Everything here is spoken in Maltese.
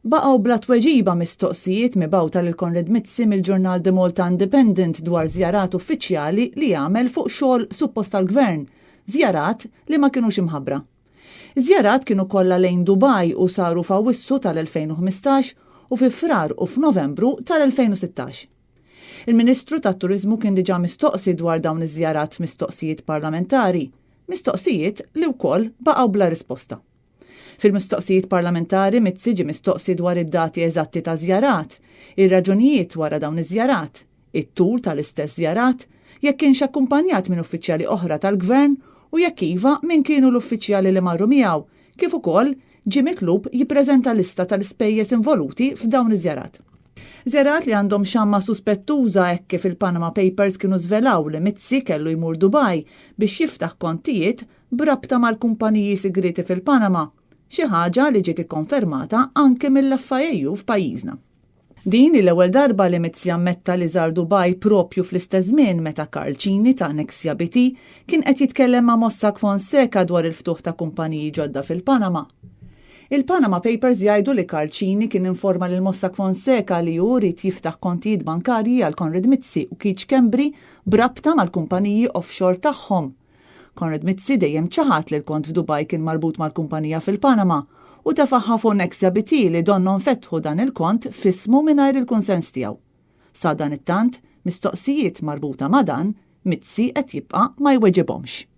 Baqgħu bla tweġiba mistoqsijiet mibgħuta lil Konrad Mizzi mill-ġurnal The Malta Independent dwar żjarat uffiċjali li għamel fuq xogħol suppost tal-Gvern, żjarat li ma kinux imħabbra. Iż-żjarat kienu kollha lejn Dubai u saru f'Awwissu tal-2015 u fi Frar u f'Novembru tal-2016. Il-Ministru tat-Turiżmu kien diġà mistoqsi dwar dawn iż-żjarat f'mistoqsijiet parlamentari, mistoqsijiet li wkoll baqgħu bla risposta. Fil-mistoqsijiet parlamentari Mizzi ġie mistoqsi dwar id-dati eżatti taż-żjarat, ir-raġunijiet wara dawn iż-żjarat, it-tul tal-istess żjarat, jekk kienx akkumpanjat minn uffiċjali oħra tal-Gvern u jekk iva min kienu l-uffiċjali li marru miegħu, kif ukoll ġie mitlub jippreżenta lista tal-ispejjeż involuti f'dawn iż-żjarat. Żjarat li għandhom xamma suspettuża hekk kif il-Panama Papers kienu żvelaw li Mizzi kellu jmur Dubai biex jiftaħ kontijiet b'rabta mal-kumpaniji sigrieti fil-Panama, xi ħaġa li ġiet ikkonfermata anke mill-FIAU f'pajjiżna. Din hi l-ewwel darba li Mizzi ammetta li żar Dubai proprju fl-istess żmien meta Karl Cini ta' Nexia BT kien qed jitkellem ma' Mossack Fonseca dwar il-ftuħ ta' kumpaniji ġodda fil-Panama. Il-Panama Papers jgħidu li Karl Cini kien informa lil Mossack Fonseca li hu ried jiftaħ kontijiet bankarji għal Konrad Mizzi u Keith Schembri b'rabta mal-kumpaniji offshore tagħhom. Konrad Mizzi dejjem ċaħad li l-kont f'Dubaj kien marbut mal-kumpanija fil-Panama u tefagħha fuq Nexia BT li donnhom fetħu dan il-kont f'ismu mingħajr il-kunsens tiegħu. Sadanittant, mistoqsijiet marbuta ma' dan, Mizzi qed jibqa' ma jweġibhomx.